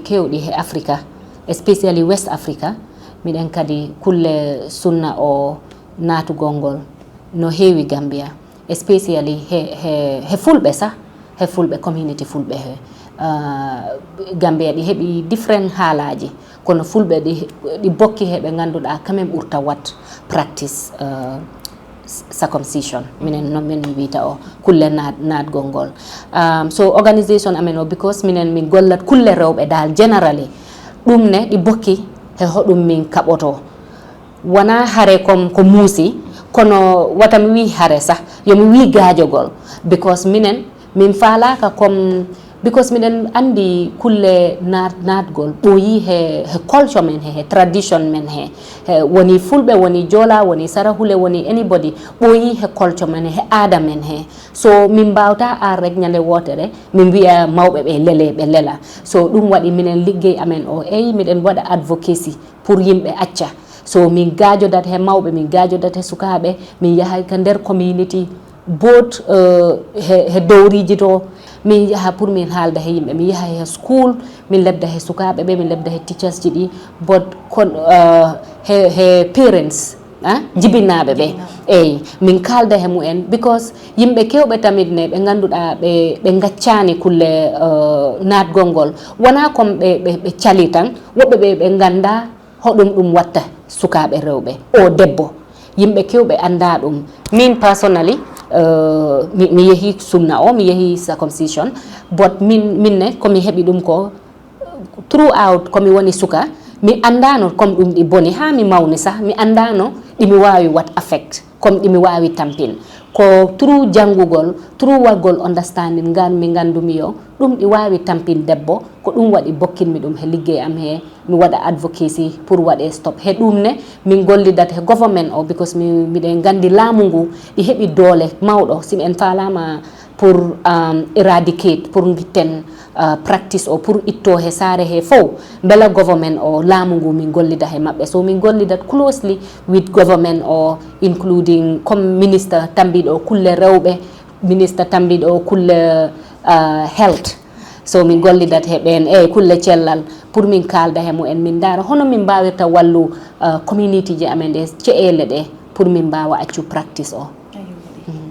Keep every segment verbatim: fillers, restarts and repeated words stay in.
Kewɗi he Africa, especially West Africa, miɗen kadi kulle sunna o naatugol ngol no heewi Gambia, especially he, he, he fulɓe sah, he fulɓe community fulɓe he, uh, Gambia ɗi heɓi different haalaaji, kono fulɓe ɗi, ɗi bokki he ɓe ngannduɗaa quand même ɓurta wat practice, uh, circumcision, minen noon min mbiyta o kulle naat-, naatgol ngol. Um, so organisation amen o, because minen min gollat kulle rewɓe dal generally, ɗum ne ɗi bokki he hoɗum min kaɓoto. Wona hare kom ko muusi, kono wata mi wi hare sah, yo mi wi gaajogol, because minen min faalaaka kom, because miɗen anndi kulle naat-, naatgol ɓooyi he, he culture men he, he tradition men he, he woni fulɓe, woni joola, woni sarahule, woni anybody, ɓooyi he culture men he, he aada men he. So min mbaawta ar rek ñande wootere min mbiya mawɓe ɓe lele, ɓe lela. So ɗum waɗi minen liggey amen o, eyi miɗen waɗa advocacy pour yimɓe acca. So min gaajodat he mawɓe, min gaajodat he sukaaɓe, min yahay ka nder community, both, uh, he, he dowriiji to, min yaha pour min haalda he yimɓe, min yaha he school, min lebda he sukaaɓe ɓe, min lebda he teachers ji ɗi, but kon, uh, he, he parents, ah, jibinaaɓe ɓe. Eyi, min kaalda he mumen, because yimɓe kewɓe tamit ne, ɓe ngannduɗaa ɓe, ɓe ngaccaani kulle, uh, naatgol ngol. Wonaa kom ɓe, ɓe, ɓe cali tan, woɓɓe ɓe, ɓe nganndaa hoɗum ɗum watta sukaaɓe rewɓe, o debbo. Yimɓe kewɓe anndaa ɗum. Min personally, uh, mi, mi yehi sunna o, mi yehi circumcision, but min, min ne, ko mi heɓi ɗum ko throughout ko mi woni suka, mi anndaano kom ɗum ɗi boni haa mi mawni sah, mi anndaano ɗi mi waawi wat affect, kom ɗi mi waawi tampin. Ko through janngugol, through waɗgol understanding ngal mi nganndumi yo ɗum ɗi waawi tampin debbo, ko ɗum waɗi bokkinmi ɗum he liggey am he, mi waɗa advocacy pour waɗe stop. He ɗum ne, min gollidat he government o, because mi, miɗen nganndi laamu ngu, ɗi heɓi doole mawɗo, si en faalaama pour, um, eradicate, pour ngitten, uh, practice o, pour itto he saare he fow. Mbela government o, laamu ngu, min gollida he maɓɓe. So min gollidat closely with government o, including comme ministre tambiɗo kulle rewɓe, ministre tambiɗo kulle, uh, health. So min gollidat he ɓeen e kulle cellal pour min kaalda he mumen, min ndaara hono min mbaawirta wallu, uh, community ji amen ɗe, ce'eele ɗe, pour min mbaawa accu practice o. Aywa. Mhm.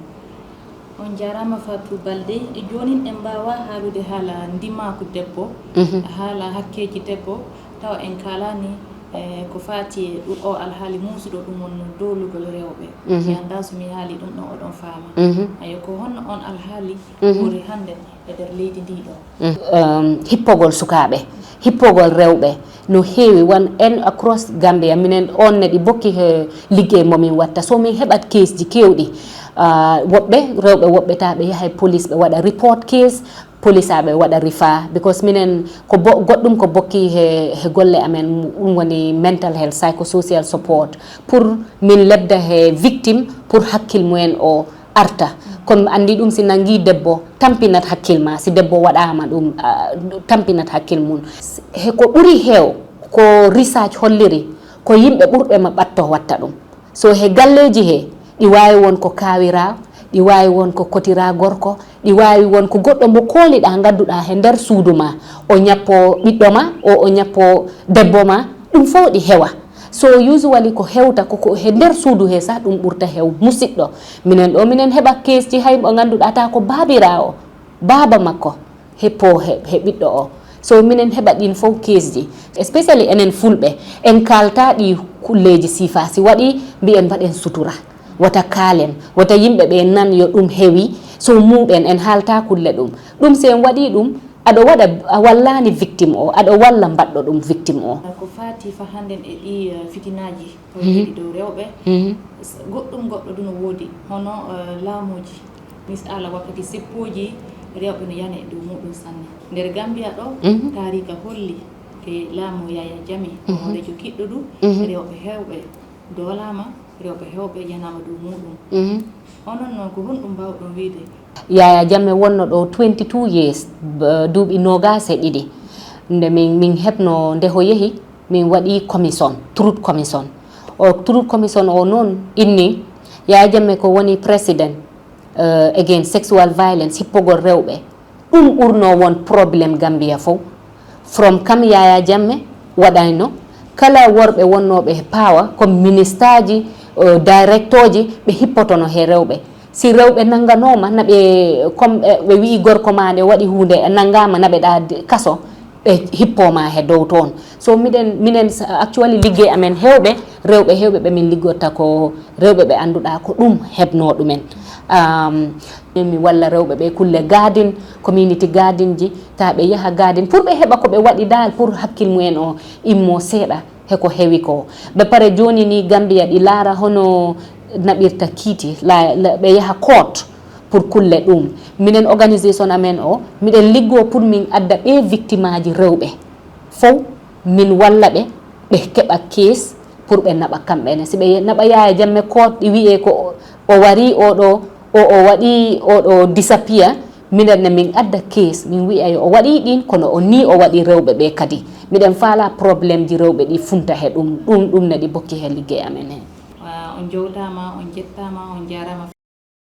On njaaraama Fatou Baldé. E joonin en mbaawaa haalude haala ndimaaku debbo, mhm, haala hakkeeji debbo, tawa en kaalaani, eh, ko faati e ɗu-, o alhaali muusuɗo ɗum wonno dowlugol rewɓe. Mhm. Mi anndaa so mi haali ɗum ɗon oɗon faama. Mhm. Ayo, ko honno on alhaali, mhm, woni hannde e nder leydi ndi ɗo? Um, hippogol sukaaɓe, hippogol rewɓe no heewi, wan en across Gambia, minen on ne ɗi bokki he liggey mo min watta. So min heɓat keesji keewɗi, uh, woɓɓe rewɓe woɓɓe ta ɓe yahay police ɓe waɗa report case, polisaaɓe waɗa refer, because minen ko bo-, goɗɗum ko bokki he, he golle amen, ɗum woni mental health, psychosocial support, pour min lebda he victime, pour hakkil mumen o arta. Kono mi anndi ɗum, si nangi debbo, tampinat hakkil ma. Si debbo waɗaama ɗum, ah, tampinat hakkil mum. He ko ɓuri heew, ko research holliri, ko yimɓe ɓurɓe ma ɓatto watta ɗum. So he galleeji he, ɗi waawi won ko kaawira, ɗi waawi won ko kotira gorko, ɗi waawi won ko goɗɗo mo kooliɗaa, ngadduɗaa he nder suudu ma. O ñappo ɓiɗɗo ma, o, o ñappo debbo ma, ɗum fof ɗi hewa. So usually ko hewta ko, ko he nder suudu he sah ɗum ɓurta hew. Musiɗɗo, minen ɗo minen heɓa keesji hay mo ngannduɗaa ta ko baabiraawo, baaba makko, heppo he, he ɓiɗɗo o. So minen heɓa ɗin fof keesji, especially enen fulɓe, en kaalta ɗi kulleeji sifa. Si waɗi, mbiyen mbaɗen sutura. Wata kaalen, wata yimɓe ɓe nan yo ɗum hewi, so muɓen en haalta kulle ɗum. Ɗum si en waɗi ɗum, aɗo waɗa, a wallani victime o, aɗo walla mbaɗɗo ɗum victime o. Ko faati fa hannden e ɗi, eh, fitinaaji, mhm, tawɗi dow rewɓe, mhm, s-, goɗɗum goɗɗo du no woodi, hono, eh, laamuuji. Misala wakkati seppooji rewɓe no yana e dow muɗum sanne. Nder Gambia ɗo, mhm, taarika holli ke laamu Yaya Jammeh, mhm, hooreejo kiɗɗo du, mhm, rewɓe heewɓe doolaama, rewɓe heewɓe yanaama dow muɗum. Mhm. Onon noon, ko honɗum mbaawɗon wiide? Yaya Jammeh wonno ɗo twenty-two years, b-, duuɓi noogaas e ɗiɗi. Nde min, min heɓno, nde o yehi, min waɗi commission, Truth Commission. O Truth Commission o noon inni, Yaya Jammeh ko woni président, eh, against sexual violence, hippogol rewɓe. Ɗum ɓurno won problème Gambia fof. From kam Yaya Jammeh waɗayno, kala worɓe wonnooɓe he power, comme ministaaji, eh, directooji, ɓe hippotono he rewɓe. Si rewɓe nannganooma, na ɓe, comme, eh, ɓe wi'i gorko maa nde waɗi huunde, nanngaama, na ɓe ɗa di-, kaso, ɓe hippooma he dow toon. So miɗen, minen sa-, actually liggey amen heewɓe, rewɓe heewɓe ɓe min liggorta ko rewɓe ɓe annduɗaa ko ɗum heɓnoo ɗumen. Um, mi walla rewɓe ɓe kulle garden, community garden ji, ta ɓe yaha garden pour ɓe heɓa ko ɓe waɗi dal pour hakkil mumen o immo seeɗa he ko heewi ko. Ɓe pare jooni ni Gambia ɗi laara hono naɓirta kiiti, la, la, ɓe yaha court pour kulle ɗum. Minen organisation amen o, miɗen liggo pour min adda ɓe victimeaji rewɓe fow, min walla ɓe, ɓe keɓa case pour ɓe naɓa kamɓe ne. Si ɓe naɓa Yaya Jammeh court, ɗi wi'e ko o, o wari oɗo, o, o waɗi oɗo disappear, minen ne min adda case, min wi'a yo o waɗi ɗin, kono o ni o waɗi rewɓe ɓe kadi. Miɗen faala problème ji rewɓe ɗi funta he ɗum, ɗum, ɗum ne ɗi bokki he liggey amen he. Wa, on jowtaama, on jettaama, on jaaraama.